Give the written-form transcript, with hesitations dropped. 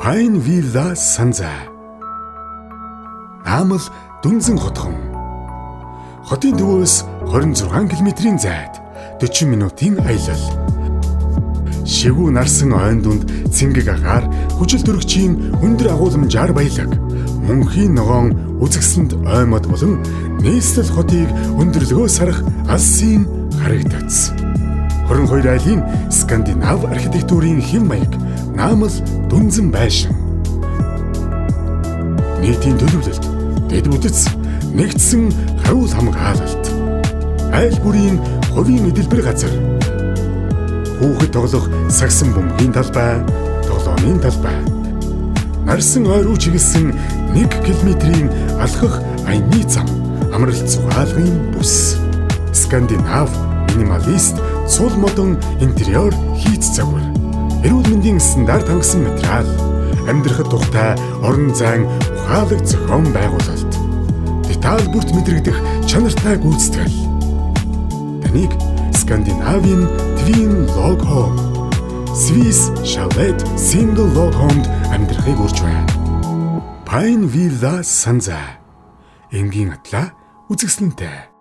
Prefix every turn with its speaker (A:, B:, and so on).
A: Pine Villa Санзай. Наамал Дүнзэн хотхон. Хотын төвөөс 26 км-ийн зайд 40 минутын аялал. Шигүү нарсан ойн дунд цэнгэг агаар, хүчил төрөгчийн өндөр агуулмжаар баялаг, мөнхийн ногоон үзэсгэлэнт ой мод болон нийслэл хотыг өндөрлөгөөс харах алсын харагдац. 22 айлын Скандинав архитектурын хэв маяг Наамал Дүнзэн байшин. Нийтийн төлөвлөлт, дэд бүтэц, нэгдсэн харуул хамгаалалт. Айл бүрийн хувийн эдэлбэр газар. Хүүхэд тоглох сагсан бөмбөгийн талбай, тоглоомын талбай. Нарсан ой руу чиглэсэн 1 км-ийн алхах аяны зам, амралт зугаалгын бүс. Скандинав минималист цул модон интерьер хийц загвар. Эрүүл мэндийн стандарт хангасан материал, амьдрахад тухтай орон зайн ухаалаг зохион байгуулалт. Деталь бүрт мэдрэгдэх чанартай гүйцэтгэл. Таныг Скандинавын Twin Log Home, Swiss Chalet Single Log Home-д амьдрахыг урьж байна. Pine Villa Санзай. Энгийн атлаа үзэсгэлэнтэй.